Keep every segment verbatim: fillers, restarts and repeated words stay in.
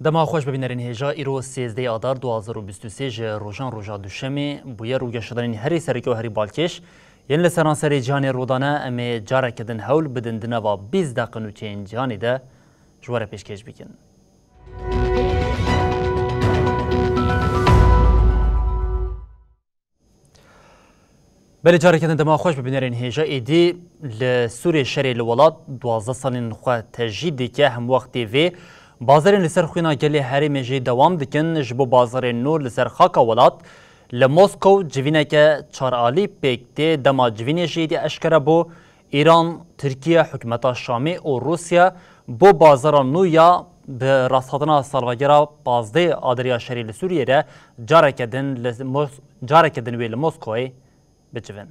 Dema xweş bibînerên hêja, îro sêzdeh Adar du hazar û bîst û sê ji rojan roja Duşemê bûye. Rûgeşedanên herî sereke û herî balkêş yên li seranserê cîhanê rûdane, em ê careke din hewl bidin di nava bîst deqe nûçeyên cîhanê de ji we re pêşkêş bikin. Belê, careke din dema xweş bibînerên hêja. Êdî li Sûrê şerê li welat duwazdeh salên xwe tejî dike. Hemwextê vê bazarên li ser xwîna gelê herêmê jî dewam dikin. Ji bo bazarên nû li ser xaka welat li Moskow civîneke çaralî pêk tê. Dema civînê jî êdî eşkere bû. Îran, Tirkiye, hikûmeta Şamê û Rûsya bo bazara nû ya bi rasthatina salvegera pazdeh Adariya şerê li Sûriyê re careke din li Mos-, careke din wê li Moskowê bicivin.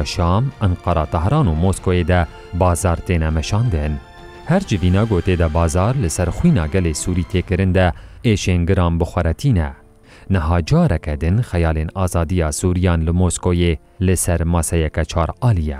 Şam, Enqera, Tehran û Moskoyê de bazar têne meşandin. Her civîna ku tê de bazar li ser xwîna gelê Sûrî tê kirin de êşên giran bi xwe re tîne. Niha careke din xeyalên azadiya Sûriyan li Moskoyê li ser maseyeke çar alî ye.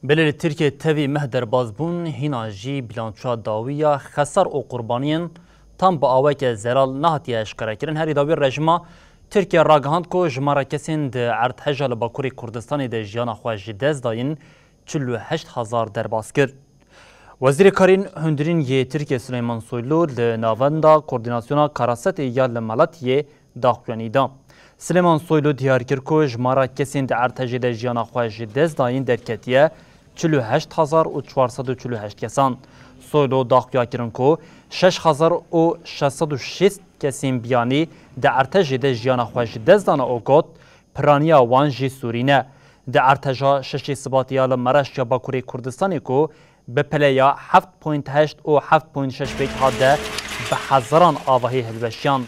Belê li Tirkiyê tevî meh derbas bûn, hîna jî bîlançoya dawî ya xesar û qurbaniyên tam bi aweke zelal nehatiye eşkerekirin. Herî dawî rejîma Tirkiye ragihand ku jimara kesên di erdheja li Bakurê Kurdistanê de jiyana xwe ji dest dayîn çil û heşt hezar derbas kir. Wezîrê Karên Hundirîn yê Tirkiyê Sileyman Soylu li Navenda Koordînasyona Karasetê ya li Melatiyê daxuyanî da. Silêman Soylu diyar kir ku jimara kesên di erdhejê de jiyana xwe ji dest dayîn derketiye çil û heşt hezar û çar sed û çil û heşt kesan. Soylu daxuya kirin ku şeş hezar û şeş sed û şêst kesên biyanî di erdhejê de jiyana xwe ji dest dane û got, piraniya wan jî Sûrî ne. Di erdheja şeşê Sibatê ya li Mereş ya Bakurê Kurdistanê ku bi peleya heft point heşt û heft point şeş pêk hat de bi hezaran avahî hilweşiyan.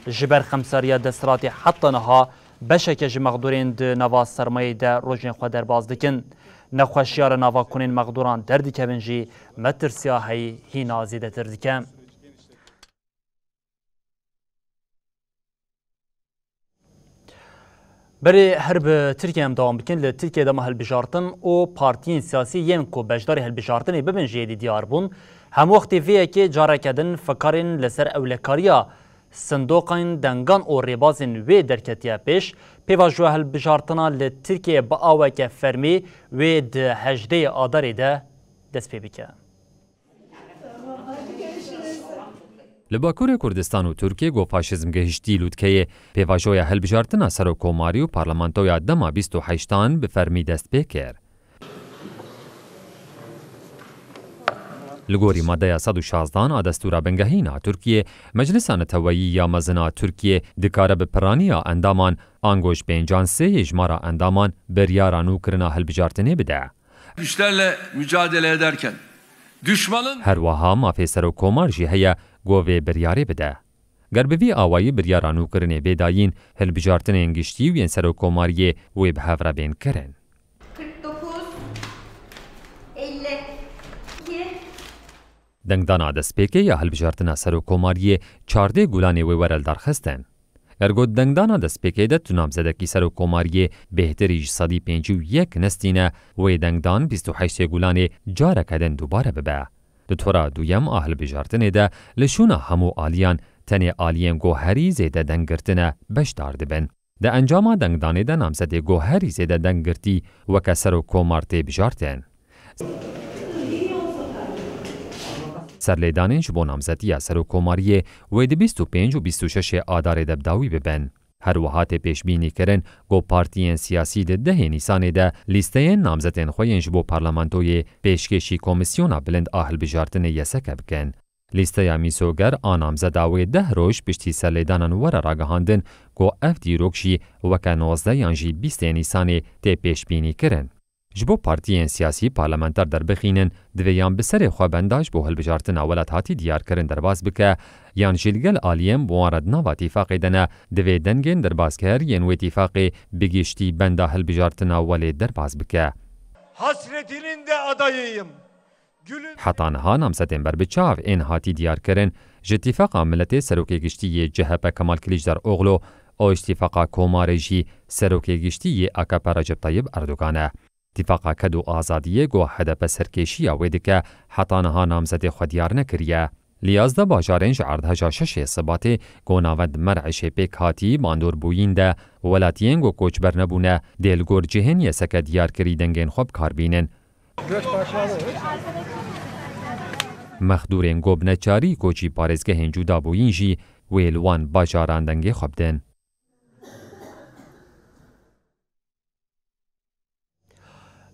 Ji ber xemsariya desthilatê heta niha beşeke ji mexdûrên di nava sermayê de rojên xwe derbas dikin. Nexweşiya li nava kunên mexdûran derdikevin jî metirsiya heyî hîna zêdetir dike. Berê her bi Tirkiye em dewam bikin. Li Tirkiye dema hilbijartin û partiyên siyasî yên ku beşdarî hilbijartinê bibin jî êdî diyar bûn. Hemwextê vê yekê careke din fikarên li ser ewlekariya Sindoqên dengan û rêbazên wê derketiye pêş, pêvajoya hilbijartina li Tirkiyeyê bi aweke fermî wê di hejdehê Adarê de dest pê bike. Li Bakurê Kurdistan û Tirkiyê ku faşîzm gihiştî lûtkeyê, pêvajoya hilbijartina serokkomarî û parlamentoya dema bîst û heştan bi fermî dest pê kir. Li gorî madeya sed û şazdan a destûra bingehîn a Tirkiyê, Meclisa Neteweyî ya Mezin a Tirkiyê dikare bi piraniya endaman ango ji pêncan sê yê jimara endaman biryara nûkirina hilbijartinê bide. Güçlerle mücadele ederken düşmanın Her wiha mafê serokkomar jî heye ku vê biryarê bide. Ger bi vî awayî biryara nûkirinê bê dayîn, hilbijartinên giştî û yên serokkomariyê wê bi hev re bên kirin. Kırk dokuz, elli iki. Dengdana destpêkê ya hilbijartina serokkomariyê çardeh Gulanê wê were lidarxistin. Ger ku dengdana destpêkê de tu namzedekî serokkomariyê bêhtirî ji sedî pêncî û yek nestîne, wê dengdan bîst û heştê Gulanê careke din dubare bibe. Di tura duyem a hilbijartinê de li şûna hemû aliyan tenê aliyên ku herî zêde deng girtine beşdar dibin. Di encama dengdanê de namzedê ku herî zêde deng girtî weke serokkomar tê bijartin. Serlêdanên ji bo namzetiya serokkomariyê wê di bîst û pênc û bîst û şeş ê Adarê de bi dawî bibin. Her wiha tê pêşbînî kirin ku partiyên siyasî di dehê Nîsanê de lîsteyên namzetên xwe yên ji bo parlamentoyê pêşkêşî Komîsyona Bilind a Hilbijartinê Y S K bikin. Lîsteya mîsoger a namzeda wê deh roj piştî serlêdanan were ragihandin ku ev dîrok jî weke nozdeh yan jî bîstê Nîsanê tê pêşbînî kirin. Ji bo partiyên siyasî parlamenter derbixînin, divê yan bi serê xwe benda ji bo hilbijartina welathatî diyarkirin derbas bike, yan jî li gel aliyên bi wan re di nava tîfaqê de ne, divê dengên derbasger yên wê tîfaqê bi giştî benda hilbijartina welê derbas bike. Hasretinin de adayıyım. Gülün Heta niha namzetên berbiçav ên hatî diyarkirin, ji Tîfaqa Miletê serokê giştî yê C H P Kemal Kiliçdaroglu û ji Tîfaqa Komarê jî serokê giştî yê A K P Recep Tayyip Erdogan e. Tîfaqa Ked û Azadiyê ku H D P serkêşiya wê dike, heta niha namzedê xwe diyar nekiriye. Li yazdeh bajarên ji erdheja şeş ê Sibatê ku navend Mer'işê pêk hatî bandor bûyîn de, welatiyên ku koçber nebûne, dê li gor cihên Y S K diyar kirî dengên xwe bi kar bînin. Mexdûrên ku bi neçarî koçî parêzgehên cuda bûyîn jî wê li wan bajaran dengê xwe bidin.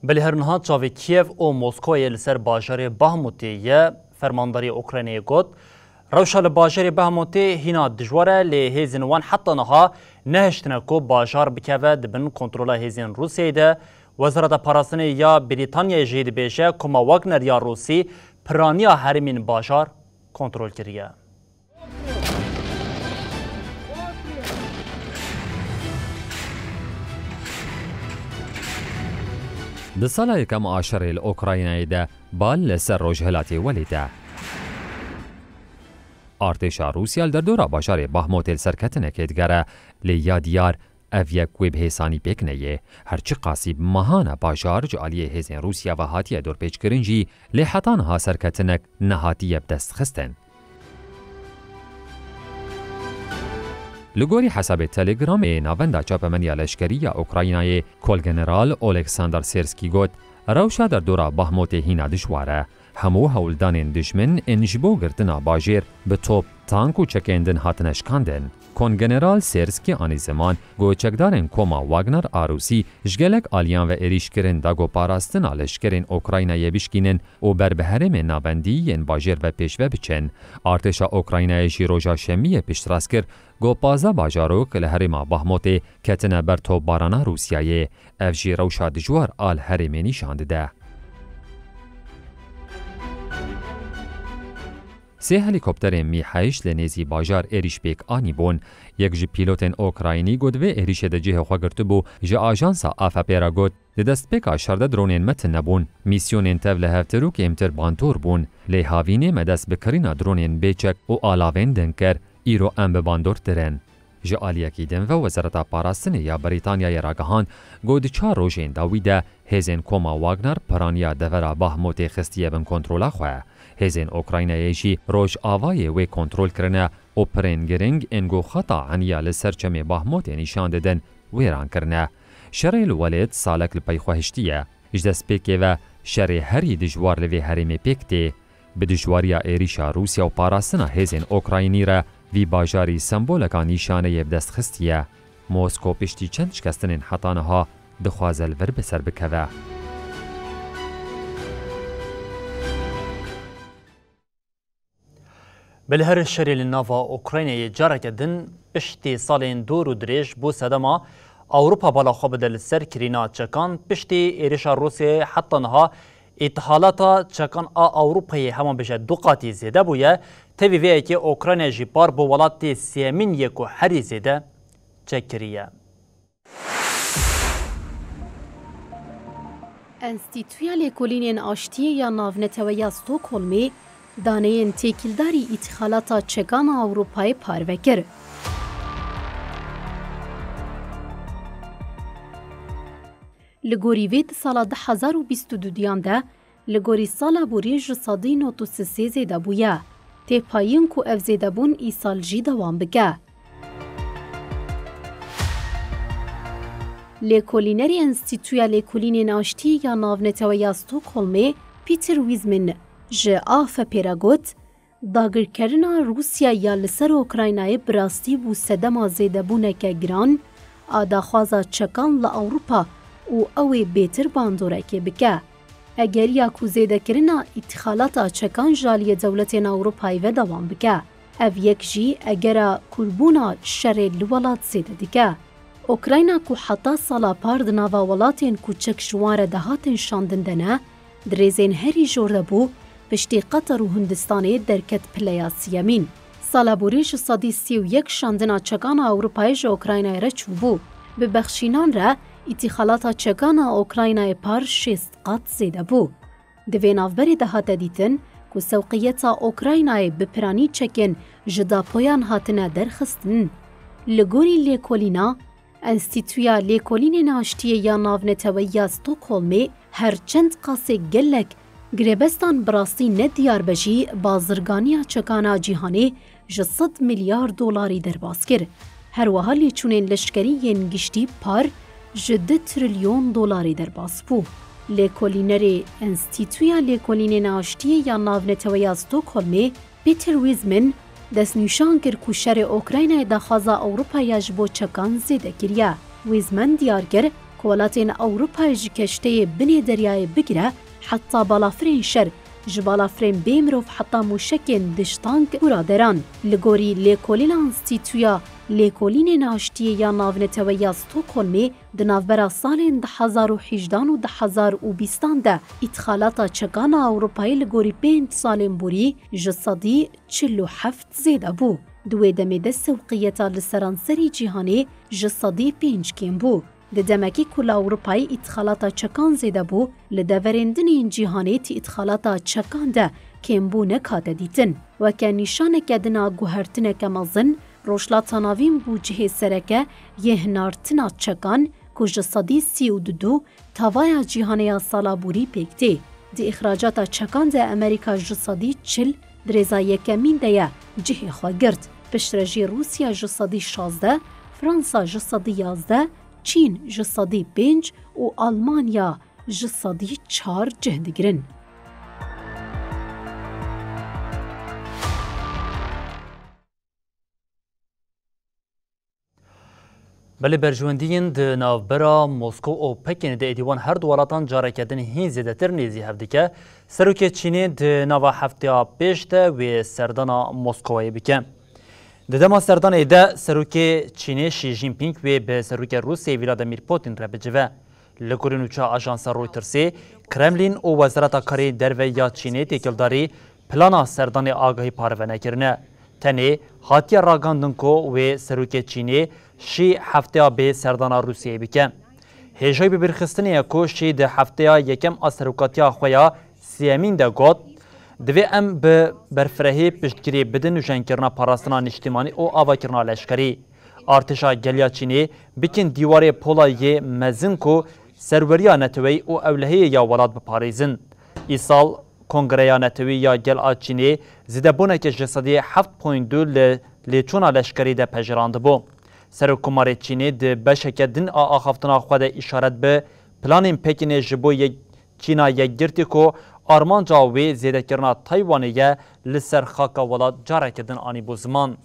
Belê her niha çavê Kiev û Moskowayê li ser bajarê Bahmutê ye. Fermandarê Ukraynayê got, rewşa li bajarê Bahmutê hîna dijwar e, lê hêzên wan heta niha nehiştine ku bajar bikeve di bin kontrola hêzên Rûsyayê de. Wezareta Parastinê ya Brîtanyayê jî dibêje koma Wagner ya Rûsî piraniya herêmên bajar kontrol kiriye. Di sala yekem a şerê li Ukraynayê de bal li ser rojhilatê welê de. Artêşa Rûsya li derdora bajarê Bahmotê li ser ketinekê digere, lê ya diyar ev yek wê bi hêsanî pêk neyê. Her çiqasî bi mehana bajar ji aliyê hêzên Rûsya ve hatiye dorpêçkirin jî, lê heta niha serketinek nehatiye bi dest xistin. Li gorî hesabê Telegramê navenda çapemeniya leşkerî ya Ukraynayê, Kolgeneral Oleksandr Sirskî got, rewşa derdora Bahmotê hîna dijwar e. Hemû hewldanên dijmin ên ji bo girtina bajêr bi top, tank û çekên din hatine şikandin. Kongeneral Sirskî anî ziman, ku çekdarên koma Wagner a Rûsî ji gelek aliyan ve êrîş kirin da ku parastina leşkerên Ukraynayê bişkînin û ber bi herêmên navendî yên bajêr ve pêşve biçin. Artêşa Ukraynayê jî roja Şemiyê piştrast kir ku pazdeh bajarok li herêma Bahmotê ketine ber topbarana Rûsyayê. Ev jî rewşa dijwar a li herêmê nîşan dide. Sê helîkopterên Mî heşt li nêzî bajar êrîş pêk anîbûn. Yek ji pîlotên Ukraynî ku di vê êrîşê de cihê xwe girtibû, ji ajansa A F P re got, di destpêka şer de dronên me tune bûn. Mîsyonên tev lihevtir û kêmtir bandor bûn. Lê havînê me dest bi kirîna dronên bêçek û alavên din kir. Îro em bi bandortir in. Ji aliyekî din ve Wezareta Parastinê ya Brîtanyayê ragihand, ku di çar rojên dawî de hêzên koma Wagner piraniya devera Bahmotê xistiye bin kontrola xwe. Hêzên Ukraynayê jî rojavayê wê kontrol kirine û pirên giring ên ku xeta eniya li ser çemê Bahmutê nîşan didin, wêran kirine. Şerê li welêt salek li pey xwe hiştiye. Ji destpêkê ve şerê herî dijwar li vê herêmê pêk tê. Bi dijwariya êrîşa Rûsya û parastina hêzên Ukraynî re vî bajarî semboleka nîşaneyê bi dest xistiye. Mosko piştî çend şikestinên heta niha dixwaze li vir bi ser bikeve. Belê her şerê li nava Ukraynayê careke din piştî salên dor û dirêj bo sedema Ewropa bala xwe bide li ser kirîna çekan, piştî êrişa Rûsyayê heta niha îthalata çekan a Ewropayê heman bêje du qatî zêde bûye. Tevî vê yekê Ukrayna jî par bo welatê sêyemîn yê ku herî zêde çek kiriye. Enstîtuya Lêkolînên Aştiyê ya Navneteweya Stockholmê daneyên têkildarî îtixalata çekan a Ewropayê parve kir. Li gorî vê di sala du hezar û bîst û dudiyan de li gorî sala borî ji sedî nod û sisê zêde bûye. Tê payîn ku ev zêdebûn îsal jî dewam bike. Lêkolînerê Enstîtuya Lêkolînên Aştiyê ya Navneteweya Stockholmê, Peter Wiseman, ji A F P'ê re got, dagirkerina Rûsya ya li ser Ukraynayê bi rastî bû sedema zêdebûneke giran a daxwaza çekan li Ewropa û ew ê bêtir bandorekê bike. Egeriya ku zêdekirina îtixalata çekan ji aliyê dewletên Ewropayê ve dewam bike, ev yek jî egera kûrbûna şerê li welat zêde dike. Ukrayna ku heta sala par di nava welatên ku çek ji wan re dihatin şandin de ne, di rêzên herî jor de bû, piştî Qatar û Hindistanê derket pileya siyemîn. Sala borî ji sedî sî û yek şandina çekan a Ewropayê ji Ukraynayê re çûbû. Bi bexşînan re, îtîxalata çekan a Ukraynayê par şêst qat zêde bû. Di vê navberê de hate dîtin ku sewqiyeta Ukraynayê bi piranî çekên ji dapoyan hatine derxistin. Li gorî lêkolîna Enstîtuya Lêkolînên Aştiyê ya Navneteweyî ya Stockholmê, her çend qasê gelek girebestan bi rastî ne diyar be jî, bazirganiya çekan a cîhanê ji sed milyar dolarî derbas kir. Her wiha lêçûnên leşkerî yên giştî par ji du trilyon dolarî derbas bû. Lêkolînerê Enstîtuya Lêkolînên Aştiyê ya Navneteweya Stockholmê, Peter Wiseman, destnîşan kir ku şerê Ukraynayê daxwaza Ewropayê ji bo çekan zêde kiriye. Wiseman diyar kir ku welatên Ewropayê ji keşteyê binê deryayê bigire heta balafirên şer, ji balafirên bê mirov heta mûşekên dij tank û raderan. Li gorî lêkolîna Enstîtuya Lêkolînên Aştiyê ya Navneteweyî ya Stockholmê, di navbera salên du hezar û hejdan û du hezar û bîstan de îtixalata çekan a Ewropayê li gorî pênc salên borî ji sedî çil û heft zêde bû. Di wê demê de sewqiyeta li seranserî cîhanê ji sedî pênc kêm bû. Di demekî ku li Ewropayê îtixalata çekan zêde bû, li deverên din yên cîhanê di îtixalata çekan de kêmbûnek hate dîtin. Weke nîşaneke din a guhertineke mezin, Rojhilata Navîn bû cihê sereke yê hinartina çekan ku ji sedî sî û du tavaya cîhanê ya sala borî pêk tê. Di îxracata çekan de Amerîka ji sedî çil di rêza yekemîn de ye cihê xwe girt. Piştre jî Rûsya ji sedî şazdeh, Fransa ji sedî yazdeh, Çîn ji sedî pênc û Almanya ji sedî çar cih digirin. Belê berjewendiyên di navbera Moskow û Pekinê de êdî wan her du welatan careke din hîn zêdetir nêzî hev dike. Serokê Çînê di nava hefteya pêş de wê serdana Moskowayê bike. Di dema serdanê de serokê Çînê Xi Jinping wê bi serokê Rûsiyê Vladimir Putin re bicive. Li gorî nûça ajansa Reutersê, Kremlin û Wezareta Karê Derve ya Çînê têkildarî plana serdanê agahî parve nekirine. Tenê hatiye ragihandin ku wê serokê Çînê Xi hefteya bê serdana Rûsiyeyê bike. Hêjayî bibîrxistinê ye ku Xi di hefteya yekem a serokatiya xwe ya sêyemîn de got, divê em bi berfirehî piştgirî bidin nujenkirina parastina niştimanî û avakirina leşkerî. Artêşa gel ya Çînê bikin dîwarê pola yê mezin ku serweriya neteweyî û ewlehiyê ya welat biparêzin. Îsal Kongreya Netewî ya Gel a Çînê zêdebûneke ji sedî heft point du li lêçûna leşkerî de pejirandibû. Serokkomarê Çînê di beşeke din a axaftina xwe de îşaret bi planên Pekînê ji bo yek-, Çîna Yekgirtî ku armanca wê zêdekirina Taywanê ye, li ser xaka welat careke din anîbû ziman.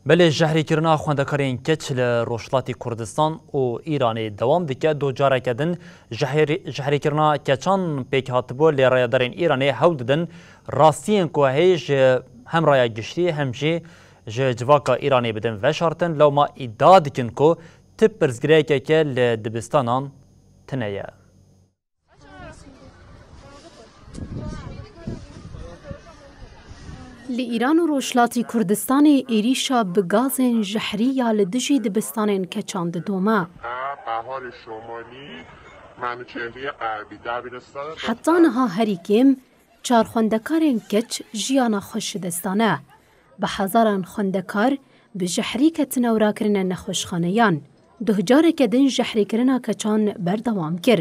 Belê, jehrîkirina xwendekarên keç li Rojhilatî Kurdistan û Îranê dewam dike. Doh careke din jehrî-, jehrîkirina keçan pêk hatibû, lê rayedarên Îranê hewl didin rastiyên ku heye ji hem raya giştî hem jî ji civaka Îranê bidin veşartin. Lewma îdia dikin ku ti pirsgirêkeke li dibistanan tune ye. Li Îran û Rojhilatî Kurdistanê êrîşa bi gazên jehrî ya li dijî dibistanên keçan didome. بهار شمالی، منوچهری غربی، دبیرستان Heta niha herî kêm çar xwendekarên keç jiyana xwe ji dest dane. Bi hezaran xwendekar bi jehrî ketine û rakirine nexweşxaneyan. Duh careke din jehrîkirina keçan berdewam kir.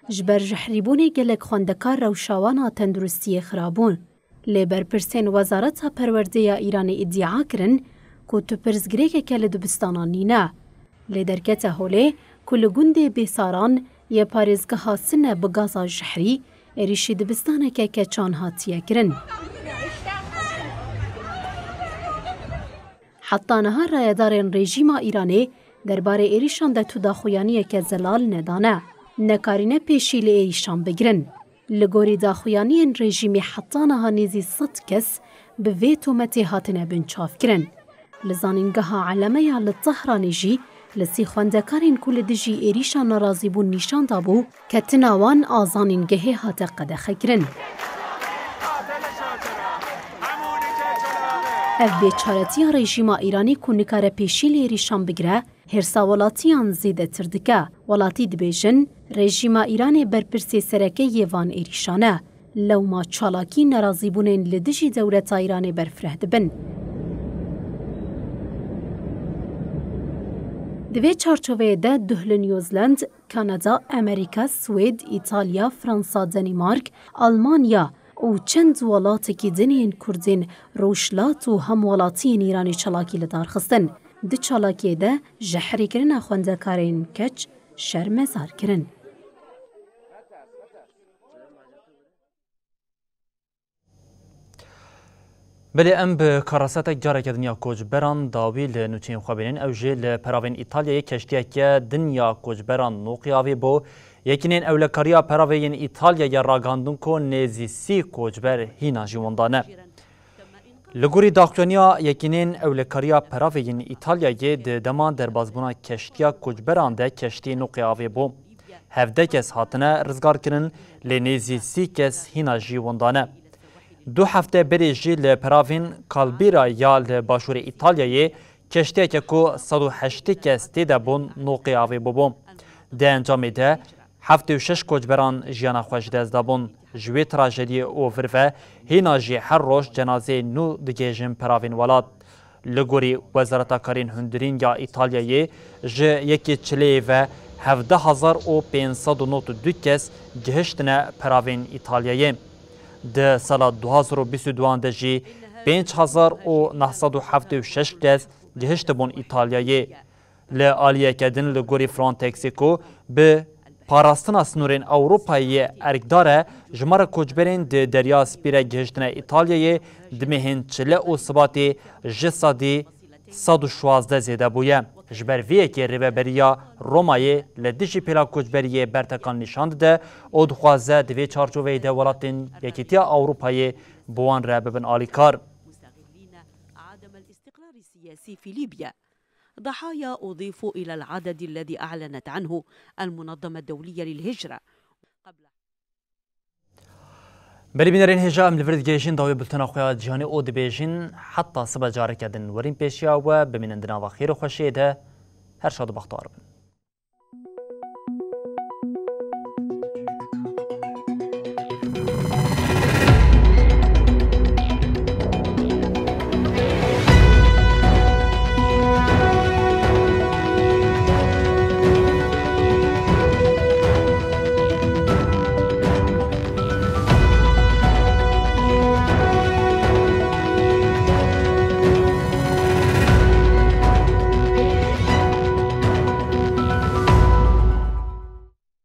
Ji ber jehrîbûnê gelek xwendekar rewşa wan a tenduristiyê xirabûn. Lê berpirsên Wezareta Perwerdê ya Îranê îdia kirin ku tu pirsgirêkeke li dibistanan nîne. Lê derkete holê ku li gundê Bêsaran yê parêzgeha Sine bi gaza jehrî êrîşî dibistaneke keçan hatiye kirin. Heta niha rayedarên rejîma Îranê derbarê êrîşan de tu daxuyaniyeke zelal nedane. Nekarîne pêşî li êrîşan bigirin. Li gorî daxuyaniyên rejîmê heta niha nêzî sed kes bi vê tometê hatine binçavkirin. Li zanîngeha Eleme ya li Tehranê jî li sî xwendekarên ku li dijî êrîşa nerazîbûn nîşan dabû, ketina wan a zanîngehê hate qedexekirin. Ev bêçaretiya rejîma Îranê ku nikare pêşî li êrîşan bigire, hêrsa welatiyan zêdetir dike. Welatî dibêjin, rejîma Îranê berpirsê sereke yê van êrîşan e. Lewma çalakî nerazîbûnên li dijî dewleta Îranê berfireh dibin. Di vê çarçoveyê de duh li New Zealand, Kanada, Amerîka, Swêd, Îtalya, Fransa, Danîmark, Almanya û çend welatekî din yên Kurdên Rojhilat û hemwelatiyên Îranê çalakî li dar xistin. Di çalakiyê de jehrîkirina xwendekarên keç şermezar kirin. Belê, em bi karasetek careke din ya koçberan dawî li nûçeyên xwe bînin. Ew jî li peravên Îtalyayê keştiyeke din ya koçberan noqî avê bû. Yekînên Ewlekariya Peravê yên Îtalyayê ragihandin ku nêzî sî koçber hîna jî winda ne. Li gorî daxuyaniya Yekînên Ewlekariya Peravê yên Îtalyayê, di dema derbazbûna keştiya koçberan de keştî noqê avê bû. Hevdeh kes hatine rizgarkirin, lê nêzî sî kes hîna jî winda ne. Du hefte berê jî li peravên Kalbîra ya li başûrê Îtalyayê keştiyeke ku sed û heştê kes tê de bûn noqê avê bûbû. Di encamê de heftê û şeş koçberan jiyana xwe ji dest dabûn. Ji wê trajediyê û vir ve hîna jî her roj cenazeyên nû digihêjin peravên welat. Li gorî Wezareta Karên Hundirîn ya Îtalyayê, ji yekê çileyê ve hevdeh hezar û pênc sed û nod û du kes gihiştine peravên Îtalyayê. Di sala du hezar û bîst û duan de jî pênc hezar û neh sed û heftê û şeş kes gihiştibûn Îtalyayê. Li aliyeke din, li gorî Frontexê ku bi parastina sînorên Ewropayê yê erkdar e, jimara koçberên di Derya Spî re gihiştine Îtalyayê di mehên çile û Sibatê ji sedî sed û şwazdeh zêde bûye. Ji ber vê yekê Rêveberiya Romayê li dijî pêla koçberiyê bertekan nîşan dide û dixwaze di vê çarçoveyê de welatên Yekîtiya Ewropayê bi wan re bibin alîkar. ضحايا أضيف إلى العدد الذي أعلنت عنه المنظمة الدولية للهجرة. Belê bînerên hêja, em li vir digihêjin dawê bultena xwe ya cîhanê û dibêjin, heta sibe careke din werîn pêşiya we, bimînin di nava xêr û xweşiyê de, her şad û bextewar bin.